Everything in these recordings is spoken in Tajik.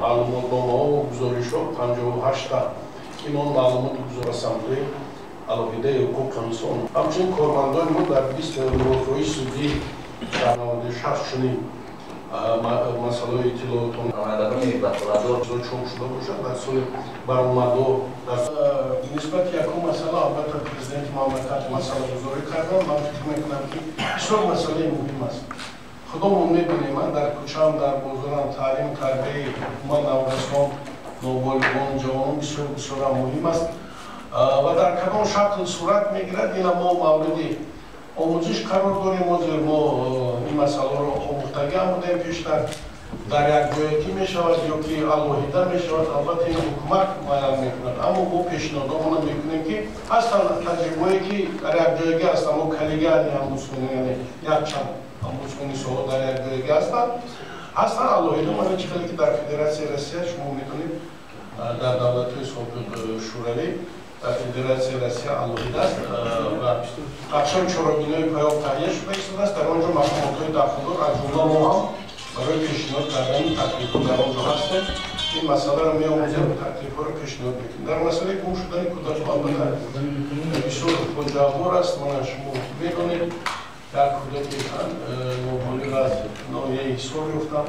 Маълумотномаҳо гузоришҳо 58-та, ки он маълумоти гузора самтҳои алоҳидаи ҳуқуқи инсон. Ҳамчунин кормандони мо дар 20 мурофиаи судӣ дар 96 чунин масъалаҳои иттилоотон чоп шуда бошад дар соли баромадҳо. Нисбати якум масъала, албатта, президенти мамлакат масъалагузорӣ кардам. Ман фикр мекунам, ки бисёр масъалаи муҳим аст. Худомон мебинем, ман дар кӯчаам, дар бозорам, таълим, тарбияи умуман наврасон, ноболиғон, ҷавонон бисёр бисёрам муҳим аст ва дар кадом шакл сурат мегирад, ина мо мавриди омӯзиш қарор дорем. Ҳозир мо ин масъаларо омӯхтагиам будем пештар. Дар якҷоягӣ мешавад ё ки алоҳида мешавад, албатта, ин ҳукумат муайян мекунад, аммо мо пешниҳодомона мекунем, ки ҳастанд таҷрибаое, ки дар якҷоягӣ ҳастанд. Мо коллегиальный омбудсмани, яъне якчанд омбудсмани соҳа дар якҷоягӣ ҳастанд, алоҳида. Мана чӣ хеле ки дар Федератсияи Россия, шумо медонед, дар давлатҳои собиқ Шӯравӣ, дар Федератсияи Россия алоҳида аст ва нақшаи чорабиниҳои паём таҳия шуда истодааст. Дар он ҷо мақомотҳои дахлдор, аз ҷумла мо ҳам барои пешниҳод кардани таклифҳо дар он ҷо ҳастем. Ин масъаларо меомӯзем, таклифҳоро пешниҳод мекунем. Дар масъалаи гум шудани кӯдакҳо, албатта, бисёр фоҷиабор аст. Мана шумо медонед, як кӯдаки ноболиғ аз ноҳияи Ҳисор ёфтам.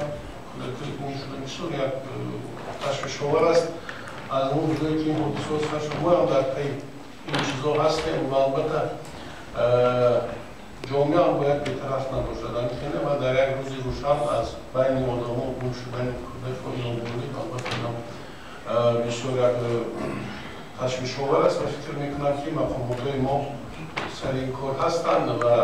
Кӯдаки гум шуда бисёр як ташвишовар аст. Аз он ҷое ки ин ҳодисаҳо сар шуд, моам дар пайи ин чизо ҳастем ва албатта ҷомеаам бояд бетараф набошад. Амихеле ва дар як рӯзи рӯшан аз байни одамо гум шудани кӯдакҳои ноболиғ, албатта, инам бисёр як ташвишовар аст ва фикр мекунам, ки мақомотҳои мо сари ин кор ҳастанд ва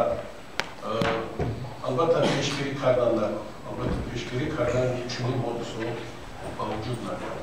албатта пешгирӣ кардан дар албатта пешгирӣ кардан, чунин ҳодисаҳо ба вуҷуд наояд.